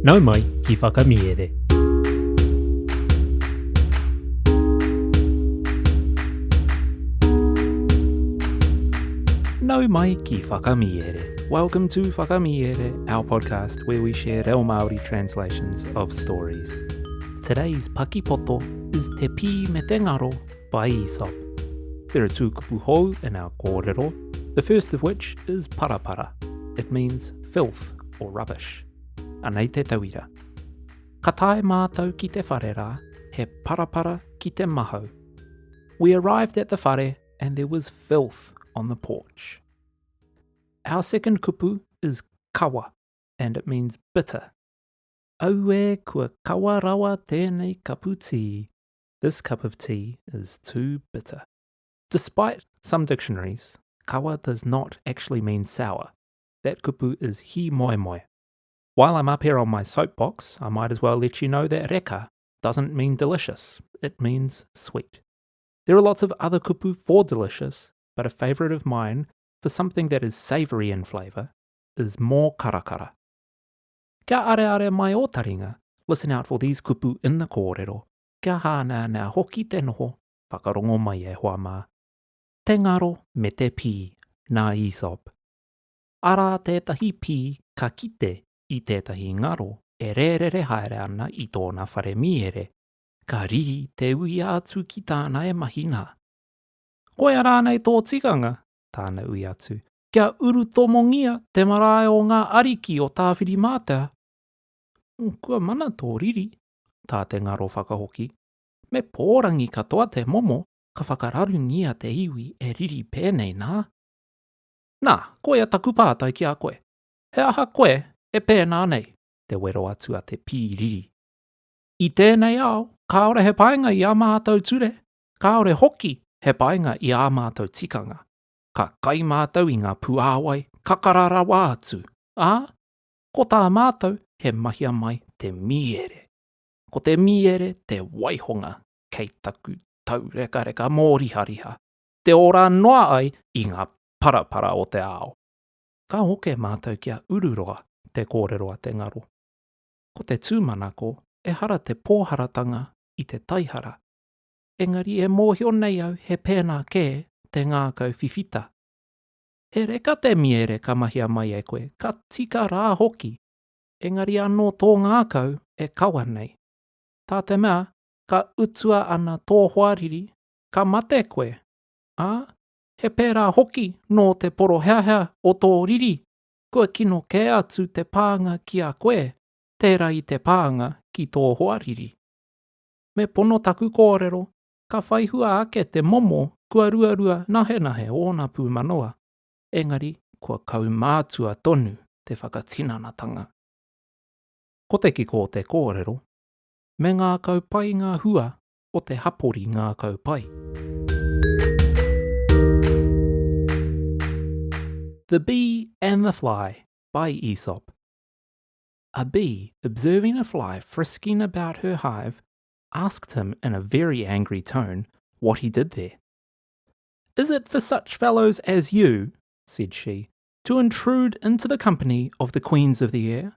Nau mai ki Whakamiere. Nau mai ki Whakamiere. Welcome to Whakamiere, our podcast where we share reo Māori translations of stories. Today's pakipoto is Te Pī me te Ngaro by Aesop. There are two kupu hou in our kōrero, the first of which is parapara. It means filth or rubbish. Anei te tauira. Ka tae mātou ki te whare rā, he parapara ki te mahau. We arrived at the whare and there was filth on the porch. Our second kupu is kawa, and it means bitter. Aue, kua kawa rawa tēnei kapu tī. This cup of tea is too bitter. Despite some dictionaries, kawa does not actually mean sour. That kupu is hi moe moe. While I'm up here on my soapbox, I might as well let you know that reka doesn't mean delicious, it means sweet. There are lots of other kupu for delicious, but a favourite of mine for something that is savoury in flavour is more karakara. Kia areare mai o taringa, listen out for these kupu in the kōrero, kia hāneanea hoki te noho, whakarongo mai e hoa mā. Te ngaro me te pī, nā Aesop. Arā tētahi pī ka kite i tētahi ngaro e rērere haere ana i tōna whare mīere, ka riri te uia atu ki tāna e mahi nā. Koia rānei tō tikanga? tāna ui atu, kia urutomongia te marae o ngā ariki o Tāwhirimātea. Kua mana tō riri, tā te ngaro whakahoki. Me pōrangi katoa te momo ka whakararungia te iwi e riri pēnei nā. Nā, koia taku pātai ki a koe. He aha koe e pēnā nei? te wero atu a te pī riri. I tēnei ao, kāore he painga i ā mātou ture, kāore hoki he painga i ā mātou tikanga. Ka kai mātou i ngā puāwai kakara rawa atu, ā, ko tā mātou he mahia mai te mīere. Ko te mīere te waihonga kei taku taurekareka mōrihariha, te ora noa ai i ngā parapara o te ao. Ka oke mātou ki a Ururoa, te kōrero a te ngaro. Ko te tūmanako, ehara te pōharatanga i te taihara. Engari e mōhio nei au he pēnā kē te ngākau whiwhita. He reka te miere ka mahia mai e koe, ka tika rā hoki, engari anō tō ngākau e kawa nei. Tā te mea, ka utua ana tō hoariri, ka mate koe, ā, he pērā hoki nō te poroheahea o tō riri, kua kino kē atu te pānga ki a koe, tērā i te pānga ki tō hoariri. Me pono taku kōrero, ka whai hua ake te momo kua ruarua nahenahe ōna pūmanawa, engari kua kaumātua tonu te whakatinanatanga. Ko te kiko o te kōrero, me ngākau pai ngā hua o te hapori ngākau pai. The Bee and the Fly by Aesop A bee, observing a fly frisking about her hive, asked him in a very angry tone what he did there. Is it for such fellows as you, said she, to intrude into the company of the queens of the air?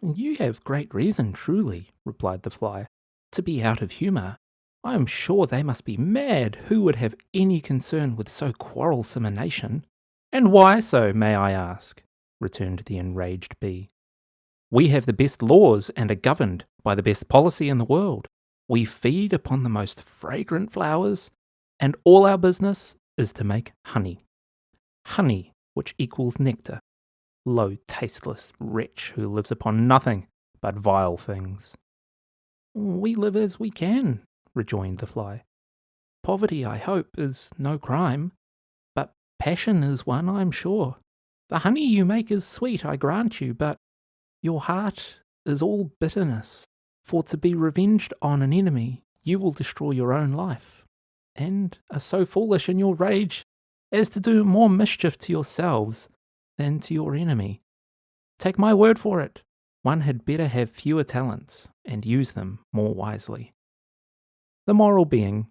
You have great reason, truly, replied the fly, to be out of humour. I am sure they must be mad who would have any concern with so quarrelsome a nation. And why so, may I ask? returned the enraged bee. We have the best laws and are governed by the best policy in the world. We feed upon the most fragrant flowers, and all our business is to make honey. Honey, which equals nectar. Low, tasteless wretch who lives upon nothing but vile things. We live as we can, rejoined the fly. Poverty, I hope, is no crime, but passion is one, I'm sure. The honey you make is sweet, I grant you, but your heart is all bitterness. For to be revenged on an enemy, you will destroy your own life, and are so foolish in your rage as to do more mischief to yourselves than to your enemy. Take my word for it, one had better have fewer talents and use them more wisely. The moral being,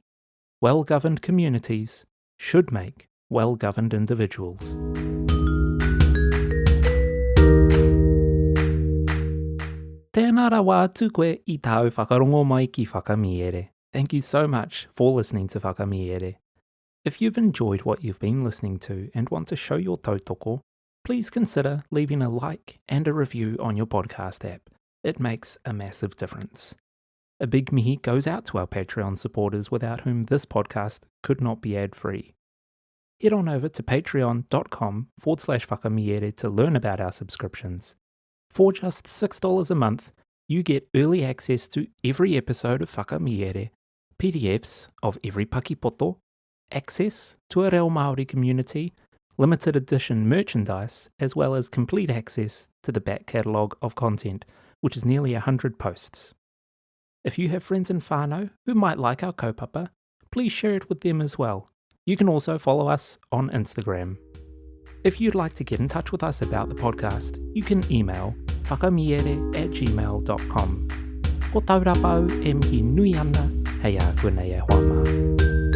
well governed communities should make well governed individuals. Tēnā rawa atu koe i tāu whakarongo mai ki Whakamīere. Thank you so much for listening to Whakamīere. If you've enjoyed what you've been listening to and want to show your tautoko, please consider leaving a like and a review on your podcast app. It makes a massive difference. A big mihi goes out to our Patreon supporters without whom this podcast could not be ad free. Head on over to patreon.com forward slash whakamiere to learn about our subscriptions. For just $6 a month, you get early access to every episode of Whakamiere, PDFs of every pakipoto, access to a Reo Māori community, limited edition merchandise, as well as complete access to the back catalogue of content, which is nearly 100 posts. If you have friends in whānau who might like our kaupapa, please share it with them as well. You can also follow us on Instagram. If you'd like to get in touch with us about the podcast, you can email whakamiere at gmail.com. Ko Taurapa au e mihi nui ana, hei a koe nei e hoa mā.